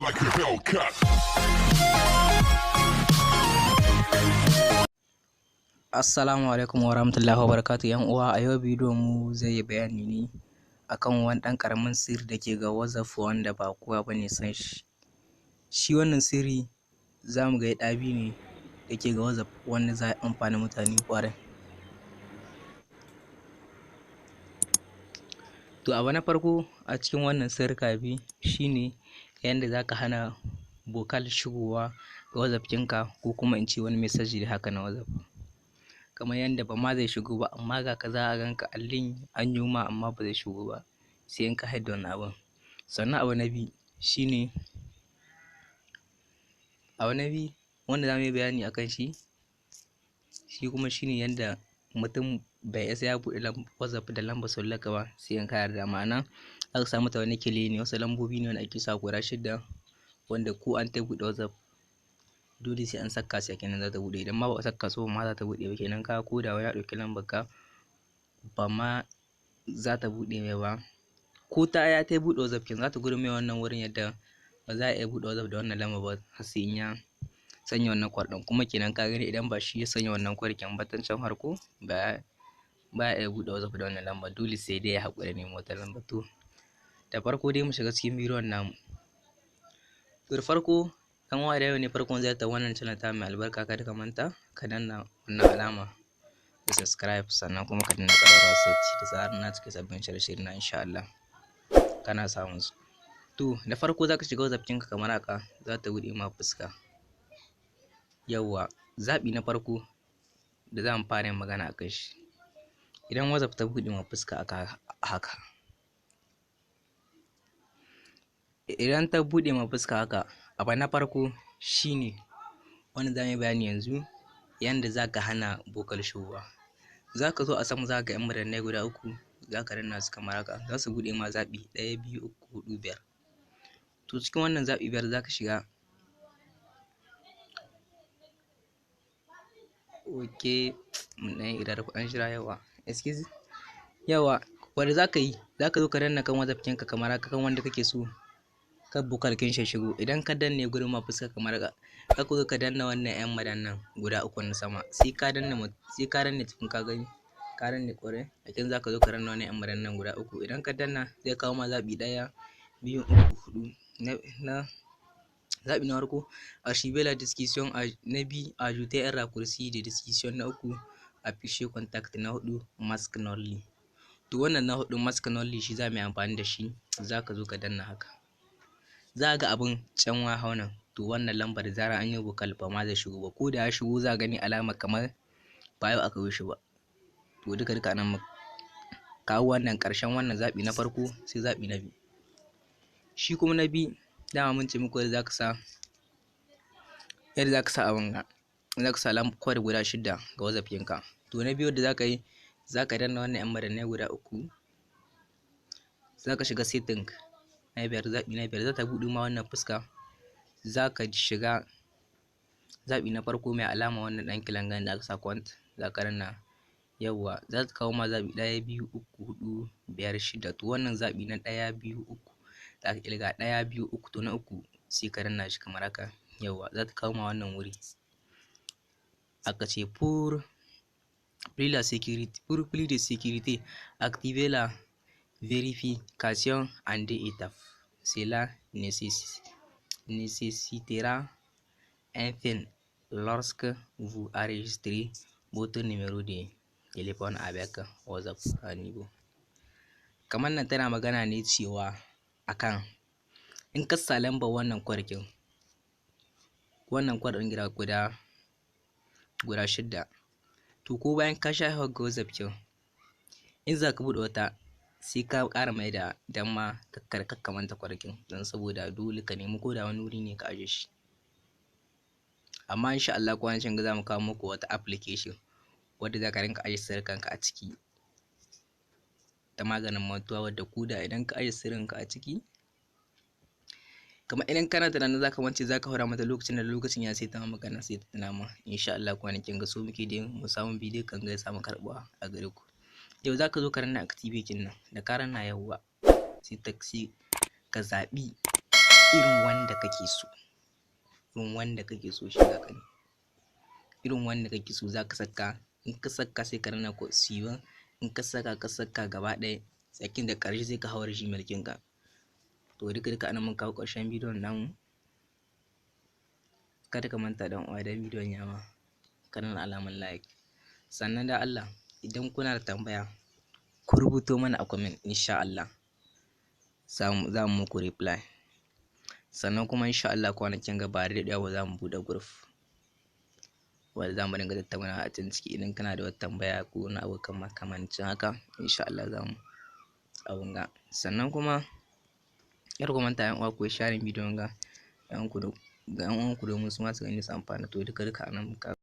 Like a Hellcat. Assalamu alaikum wa rahmatullahi wa barakatuh, ‘yan uwa. A yau bidiyon mu zai yi bayani ne akan wani ɗan ƙaramin sirri da ke ga WhatsApp wanda ba kowa bane ya san shi. Shi wannan sirri za mu ga ɗabi ne da ke ga WhatsApp wanda za a amfani mutane ƙwarai. To, abu na farko a cikin wannan sirrika biyu shine yanda za ka hana vocal shigowa ga WhatsApp ɗinka, ko kuma in ce wani message da haka na WhatsApp. Kamar yanda ba ma zai shigo ba, amma ga ka za a ganka a link an yo ma, amma ba zai shigo ba sai in ka haɗa wannan abun. Sannan abu na biyu shine, abu na biyu wanda za mu yi bayani akan shi, shi kuma shine yanda mutum bai isa ya buɗe WhatsApp da lambar salularka ba sai in ka yarda. Ma'ana, aka sa mata wani kile ne, wasu lambobi ne wanda ake sa guda shidda, wanda ko an ta buɗe WhatsApp dole sai an saka su kenan za ta buɗe. Idan ma ba a saka su ba ma za ta buɗe ba. Kenan ka ko da ya ɗauki lambar ka, ba ma za ta buɗe mai ba. Ko ta ya ta buɗe WhatsApp kenan, za ta gudu mai wannan wurin yadda ba za a iya buɗe WhatsApp da wannan lambar ba har sai in ya sanya wannan code ɗin. Kuma kenan ka gani, idan ba shi ya sanya wannan code ɗin ba tun can farko, ba ba ya iya buɗe WhatsApp da wannan lambar, dole sai dai ya haƙura nemo wata lambar. To, da farko dai mu shiga cikin bidiyon namu. To, da farko, ɗan uwa, da yau ne farkon ziyartar wannan channel ta mai albarka, kada ka manta ka danna wannan alama da subscribe, sannan kuma ka danna ƙararrawar sauti. Da zarar na cika sabbin shirye-shirye na, insha Allah kana samun su. To, da farko zaka shiga WhatsApp ɗinka kamar haka, za ta buɗe ma fuska. Yawwa, zaɓi na farko da za mu fara yin magana a kan shi, idan WhatsApp ta buɗe ma fuska haka, idan ta buɗe ma fuska haka, abu na farko shine wanda za mu yi bayani yanzu, yanda za ka hana vocal shigowa. Za ka zo a sama, za ka ga ‘yan madannai guda uku, za ka danna su kamar haka, za su buɗe ma zaɓi ɗaya, biyu, uku, huɗu, biyar. To, cikin wannan zaɓi biyar za ka shiga. Ok, mun ɗan yi error, ku ɗan jira. Yawa, excuse. Yawa, wanda za ka yi, za ka zo ka danna kan WhatsApp ɗinka kamar haka, kan wanda kake so kar vocal kin shi shigo. Idan ka danne gurin ma fuska kamar haka, za ka zo ka danna wannan ‘yan madannan guda uku na sama. Sai ka danna, sai ka danne cikin, ka gani ka danne ƙwarai lakin za ka zo ka danna wannan ‘yan madannan guda uku. Idan ka danna, zai kawo ma zaɓi ɗaya, biyu, uku, huɗu. Na zaɓi na farko, archiver la discussion; na biyu, ajouter un raccourci de discussion; na uku, afficher contact; na huɗu, mask only. To, wannan na huɗu, mask only, shi za mu yi amfani da shi. Za ka zo ka danna haka, za ga abin canwa hau nan. To, wannan lambar da zarar an yi vocal ba ma zai shigo ba. Ko da ya shigo, za gani alama kamar ba yau aka yi shi ba. To, duka duka nan mu kawo wannan ƙarshen wannan zaɓi na farko, sai zaɓi na biyu. Shi kuma na biyu, dama mun ce muku yadda za ka sa abin ga, za ka sa code guda shidda ga WhatsApp ɗinka. To, na biyu da za ka yi, za ka danna wannan ‘yan madannai guda uku, za ka shiga setting na biyar, zaɓi na biyar, za ta buɗe ma wannan fuska. Za ka shiga zaɓi na farko mai alama wannan ɗan kilangan da aka sa compte, za ka danna. Yawwa, za ta kawo ma zaɓi ɗaya, biyu, uku, huɗu, biyar, shida. To, wannan zaɓi na ɗaya, biyu, uku, za ka ƙirga ɗaya, biyu, uku. To, na uku sai ka danna shi kamar haka. Yawwa, za ta kawo ma wannan wuri, aka ce pour plus de sécurité, activer la vérification en deux étapes. Cela nécessitera un PIN lorsque vous enregistrez votre numéro de téléphone avec WhatsApp à niveau. Kamar nan tana magana ne cewa akan in ka sa lambar wannan code ɗin, wannan code ɗin guda shidda, to ko bayan ka shafe wagga WhatsApp ɗin, in za ka buɗe wata, sai ka ƙara maida don ma kar ka manta code ɗin, don saboda dole ka nemi ko da wani wuri ne ka aje shi. Amma insha Allah kwanan ga za mu kawo muku wata application wadda za ka rinƙa aje sirrikanka a ciki, ta maganin mantuwa, wadda ko da idan ka aje sirrinka a ciki, kamar idan kana tunanin za ka mance, za ka faɗa mata lokacin da lokacin ya sai ta ma magana, sai ta tuna ma. Insha Allah kwanakin ga so muke dai mu samu bidiyo kan ga ya samu karɓuwa a gare ku. Yau za ka zo ka danna activate nan. Da ka danna, yawwa, sai ka zaɓi Irin wanda kake so, irin wanda kake so shi za ka yi. Irin wanda kake so za ka saka. In ka saka, sai ka danna ko suivant. In ka saka, ka saka gaba ɗaya tsakin da ƙarshe, sai ka haura Gmail ɗinka. To, duka duka anan mun kawo ƙarshen bidiyon namu. Kada ka manta, dan uwa, idan bidiyon ya ma, ka danna alamar like. Sannan da Allah, idan kuna da tambaya, ku rubuto mana a comment. Insha Allah za mu muku reply. Sannan kuma insha Allah kwanakin gaba da daɗewa za mu buɗe group wanda za mu dinga tattaunawa a can ciki. Idan kana da wata tambaya ko wani abu makamancin haka, insha Allah za mu abun ga. Sannan kuma kar ku manta, ƴan uwa, ku yi sharing bidiyon ga ƴan ku ga ƴan uwanku domin su ma su gani su amfana. To, duka duka anan muka